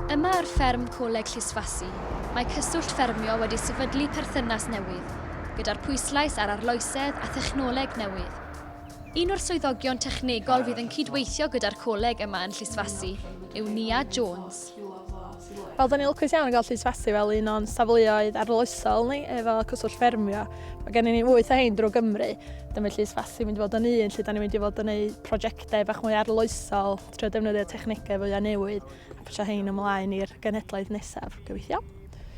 Yma ar fferm Coleg Llysfasi, mae Cyswllt Ffermio wedi sefydlu perthynas newydd, gyda'r pwyslais ar arloesedd a thechnoleg newydd. Un o'r swyddogion technegol fydd yn cydweithio gyda'r coleg yma yn Llysfasi yw Nia Jones. Wel, da ni'n lwcus iawn i gael Llysfasi fel un o'n safleoedd arloesol ni efo Cyswllt Ffermio. Mae gennym ni wyth o hein drwy Gymru. Dyma Llysfasi mynd i fod yn un lle da ni'n mynd i fod yn gwneud prosiectau bach mwy arloesol, trio defnyddio technegau fwyaf newydd a pasio hein ymlaen i'r genhedlaeth nesaf, gobeithio.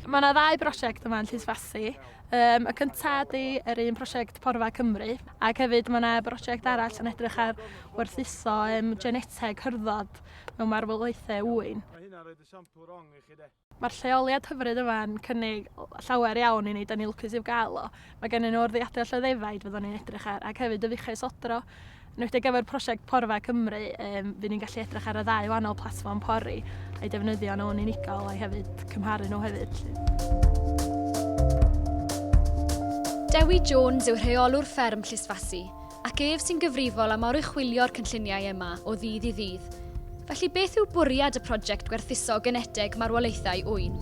Mae yna ddau brosiect yma yn Llysfasi. Um, y cyntaf ydy yr un prosiect Porfa Cymru, ac hefyd mae yna brosiect arall yn edrych ar werthuso um, geneteg hyrddod mewn marwolaethau ŵyn. Mae hynna'n rhoid y sampl wrong i chi de. Mae'r lleoliad hyfryd yma'n cynnig llawer iawn i ni, da ni'n lwcus i'w gael o. Mae gennyn nhw orddiadau lleddefaid fyddwn ni'n edrych ar, ac hefyd y fuchai sodro. Yn enwedig efo'r prosiect Porfa Cymru, um, fydd ni'n gallu edrych ar y ddau wahanol platfform pori a'i defnyddio nhw'n unigol a'i hefyd cymharu nhw hefyd. Dewi Jones yw rheolwr fferm Llysfasi, ac ef sy'n gyfrifol am oruchwylio'r cynlluniau yma o ddydd i ddydd. Felly beth yw bwriad y prosiect gwerthuso geneteg marwolaethau ŵyn?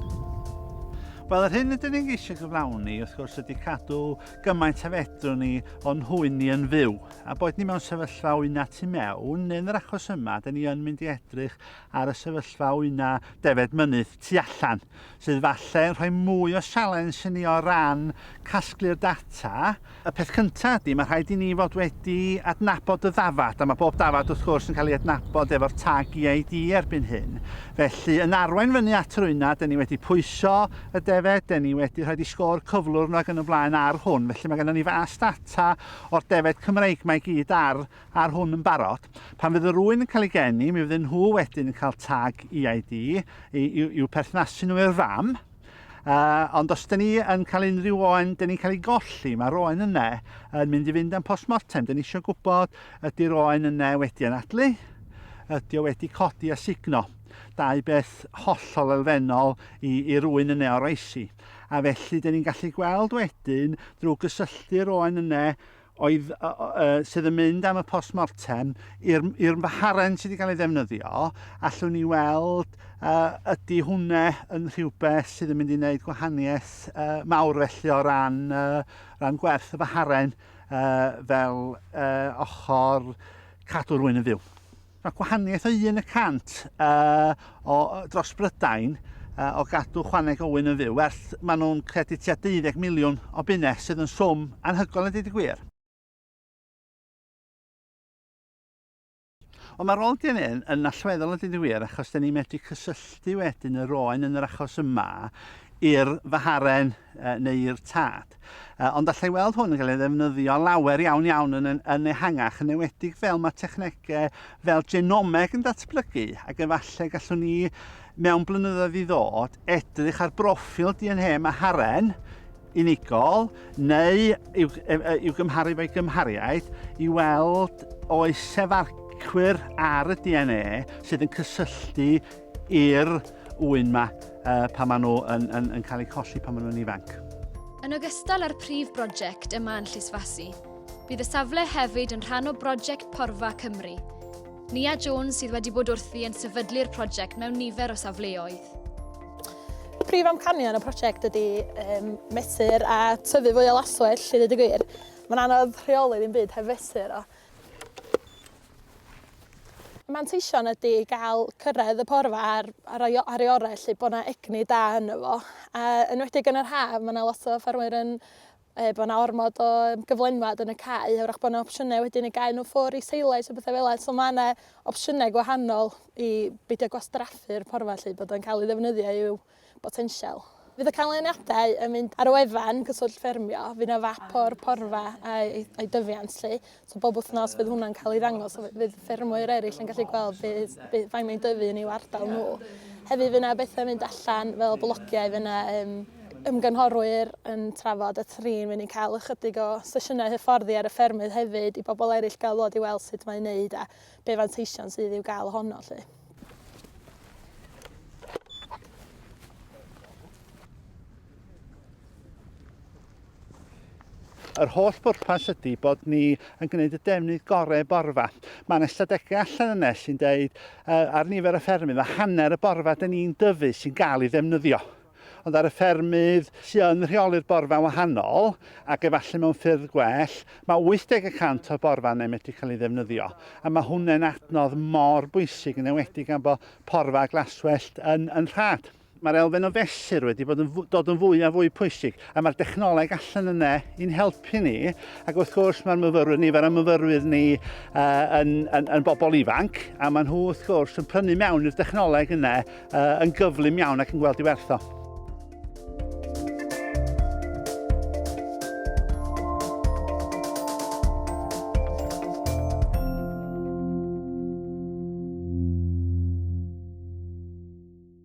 Wel, yr hyn ydyn ni'n geisio gyflawni, wrth gwrs, ydy cadw gymaint a fedrwn ni o'n hwyn ni yn fyw. A boed ni mewn sefyllfa wyna tu mewn, neu yn yr achos yma, dyn ni yn mynd i edrych ar y sefyllfa wyna defed mynydd tu allan, sydd falle yn rhoi mwy o sialens i ni o ran casglu'r data Y peth cyntaf ydy, mae rhaid i ni fod wedi adnabod y ddafad, a mae bob dafad wrth gwrs yn cael ei adnabod efo'r tag EID erbyn hyn. Felly, yn arwain fyny at yr wyna, dyn ni wedi pwyso y defed, dyn ni wedi rhoi i sgôr cyflwr nhw ac yn y blaen ar hwn. Felly mae gennym ni fas data o'r defed Cymreig mae gyd ar, ar hwn yn barod. Pan fydd yr ŵyn yn cael ei geni, mi fydden nhw wedyn yn cael tag EID i'w perthnasu nhw i'r fam. Uh, ond os dyn ni yn cael unrhyw oen, dyn ni'n cael ei golli, mae'r oen yna yn mynd i fynd am post-mortem. Dyn ni eisiau gwybod ydy'r oen yna wedi anadlu, ydy o wedi codi a sugno. Dau beth hollol elfennol i, i'r oen yna oroesi. A felly dyn ni'n gallu gweld wedyn drwy gysylltu'r oen yna oedd, uh, sydd yn mynd am y post-mortem i'r, i'r faharen sydd wedi cael ei ddefnyddio, allwn ni weld uh, ydy hwnna yn rhywbeth sydd yn mynd i wneud gwahaniaeth uh, mawr felly o ran, uh, ran gwerth y faharen uh, fel uh, ochr cadw rhywun yn fyw. Mae gwahaniaeth o 1 y cant uh, o, dros Brydain uh, o gadw chwaneg o wyn yn fyw werth maen nhw'n credu tua 12 miliwn o bunnau sydd yn swm anhygoel yn dweud y gwir. Ond mae rôl DNA yn, yn allweddol yn dweud y gwir achos dyn ni'n medru cysylltu wedyn yr oen yn yr achos yma i'r faharen neu i'r tad. Ond allai weld hwn yn cael ei ddefnyddio lawer iawn iawn yn, yn, yn ehangach, yn enwedig fel mae technegau fel genomeg yn datblygu, ac efallai gallwn ni mewn blynyddoedd i ddod edrych ar broffil DNA maharen unigol neu i'w, i'w gymharu efo'i gymhariaid i weld oes sefarcwyr ar y DNA sydd yn cysylltu i'r ŵyn 'ma uh, pan maen nhw yn, yn, yn cael eu colli pan maen nhw'n ifanc. Yn ogystal â'r prif brosiect yma yn Llysfasi, bydd y safle hefyd yn rhan o brosiect Porfa Cymru. Nia Jones sydd wedi bod wrthi yn sefydlu'r prosiect mewn nifer o safleoedd. Prif amcanion y prosiect ydy um, mesur a tyfu fwy o laswell, i ddweud y gwir. Mae'n anodd rheoli ddim byd heb fesur o. Y manteision ydy gael cyrraedd y porfa ar, ar, ei, ar ei orau, lle bod yna egni da yno fo. A yn enwedig yn yr haf, mae yna lot o ffermwyr yn e, bod yna ormod o gyflenwad yn y cae, hwrach bod yna opsiynau wedyn i gael nhw ffwr i seilais o bethau fel yna. So mae yna opsiynau gwahanol i beidio gwastraffu'r porfa, lle bod o'n cael ei ddefnyddio i'w botensial. Fydd y canlyniadau yn mynd ar y wefan Cyswllt Ffermio, fydd 'na fap o'r porfa a'i, a'i dyfiant 'lly. So bob wythnos fydd hwnna'n cael ei ddangos, so fydd ffermwyr eraill yn gallu gweld be, be, faint mae'n dyfu yn i'w ardal nhw. Hefyd fydd 'na bethau mynd allan fel blogiau, fydd 'na um, ymgynghorwyr yn trafod y trin, fydd ni'n cael ychydig o sesiynau hyfforddi ar y ffermydd hefyd i bobl eraill gael ddod i weld sut mae'n neud a be fanteision sydd i'w gael ohono 'lly. Yr holl bwrpas ydy bod ni yn gwneud y defnydd gorau borfa. Mae yna ystadegau allan yna sy'n deud uh, ar nifer y ffermydd, mae hanner y borfa dyn ni'n dyfu sy'n gael ei ddefnyddio. Ond ar y ffermydd sy yn rheoli'r borfa wahanol, ac efallai mewn ffyrdd gwell, mae 80 y cant o'r borfa yna medru cael ei ddefnyddio. A mae hwnna'n adnodd mor bwysig, yn enwedig gan bod porfa a glaswellt yn, yn rhad. Mae'r elfen o fesur wedi bod yn dod yn fwy a fwy pwysig, a mae'r dechnoleg allan yna i'n helpu ni, ac wrth gwrs mae'r myfyrwyr, nifer o'n myfyrwyr ni uh, yn, yn, yn bobl ifanc, a maen nhw wrth gwrs yn prynu mewn i'r dechnoleg yna uh, yn gyflym iawn ac yn gweld i werth o.